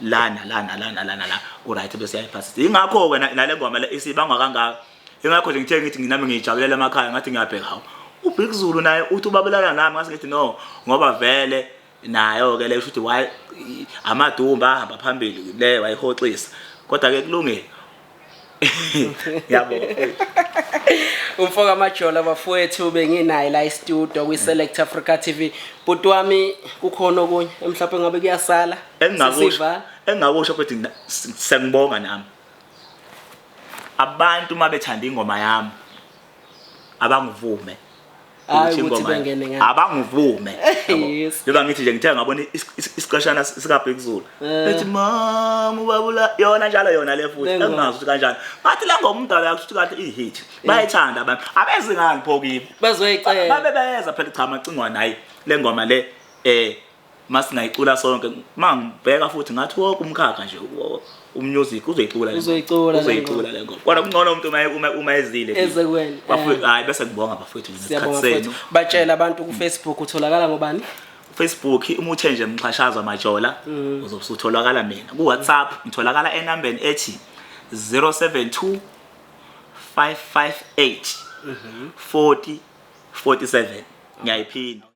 Lana lana lana lana la ku-right, bese yayiphasisa. Ingakho-ke nale ngoma le isibangwa kangaka. Ingakho nje ngithe ngithi nami ngiyijabulela emakhaya, ngathi ngiyabheka, hawu, uBig Zulu naye uthi ubabelana nami, ngase ngithi no, ngoba vele nayo-ke le shuthi why amadumba ahamba phambili le wayihoxisa, kodwa-ke kulungile. Ngiyabonga. Umfoka Majola, bafowethu, benginaye la e-studio kwi-Select Africa TV. Bhuti wami, kukhona okunye mhlawumbe ngabe kuyasala? Engingakusho Sesivala? Engingakusho futhi sengibonga nami abantu uma bethanda ingoma yami abangivume. Hayi ukuthi ingoma bengene ngani. Abangivume, yabo. Njengoba ngithi nje ngithe ngabona isiqeshana sikaBig Zulu ethi mama ubabula yona njalo yona le futhi. Le ngoma. Engingazi ukuthi kanjani, ngathi la ngoma umdala yakho ukuthi kahle i-hit, bayayithanda abantu, abezingani pho kimi. Bazoyicela. Babe beza phela, cha, Macingwane, hayi, le ngoma le masingayicula sonke. Mangibheka futhi ngathi wonke umkhakha nje umusic uzoyicula le ngoma. Uzoyicula le Uzoyicula le ngoma, kodwa kungcono umuntu uma ezile kimi. Eze kuwena. Bafowethu, hayi, bese ngibonga bafowethu ngesikhathi Siyabonga senu. futhi. Batshela abantu, ku-Facebook utholakala ngobani? Facebook uma uthe nje Mxhashazwa Majola uzobe usutholakala mina. Ku WhatsApp ngitholakala enambeni ethi 072 558 40 47. Ngiyayiphinda.